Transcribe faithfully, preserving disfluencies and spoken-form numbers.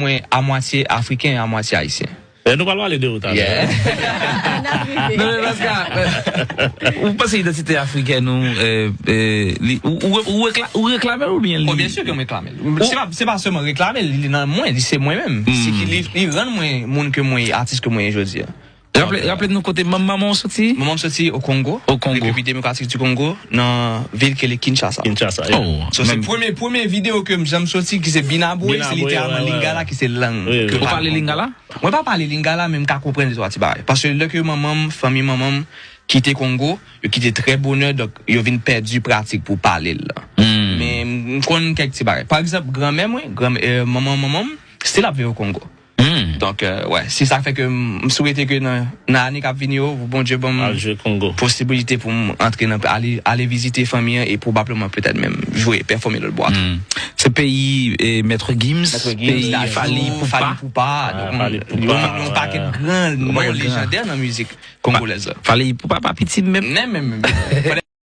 Mwen amwatye afriken, amwatye ayisyen. Eh, nou pral pale de ou talè. Yeah. Non, men paske, euh, ou panse idantite afrikèn ou, euh, euh, li, ou, ou, ou rekla- ou reklame l oubyen li? Bon, byen si ke mwen reklame l. Se pa, se pa sèlman reklame l, li nan mwen, li se mwen menm. Se ki li, li rann mwen moun ke mwen ye, atis ke mwen ye jodi a. Raple, raple nou kote manman w soti? Manman m soti o Kongo, O Kongo. Repiblik Demokratik di Kongo, nan vil ke le Kinshasa. Kinshasa. Oh, So, se menm- premye, premye videyo ke m janm soti ki se Binaboue, Binaboue, se literalman ouais, ouais, Lingala, ouais. Ki se lang. Oui, ke oui. Ou pale Lingala? Mwen pa pale Lingala, men m ka konprann de twa ti bagay. Paske lè ke manman m, fanmi manman m kite Kongo, yo kite trè bonè, donk yo vin pèdi pratik pou pale l la. Hmm. Men m konn kèk ti bagay. Pa egzanp, granmè mwen, gran, euh, manman manman m, still ap viv o Kongo. Hmm. Donk, euh, wè, se sa k fè ke m m swete ke nan, nan ane k ap vini yo, Bondye ban m Al jwe Kongo. posibilite pou m antre nan, ale, ale vizite fanmi an e pwobableman petèt menm jwe, pèfòme lòt bò. Hmm. Se peyi eh, Maître Gims, Maître Gims, peyi Dadju, Fally Ipupa. Fally Ipupa. Ah, Donk, Fally yon- Ipupa, yon, yon pakèt ouais. gran non Pakèt gran. lejandè nan mizik kongolèz la. Fally Ipupa pa piti menm. Men, men, men, men.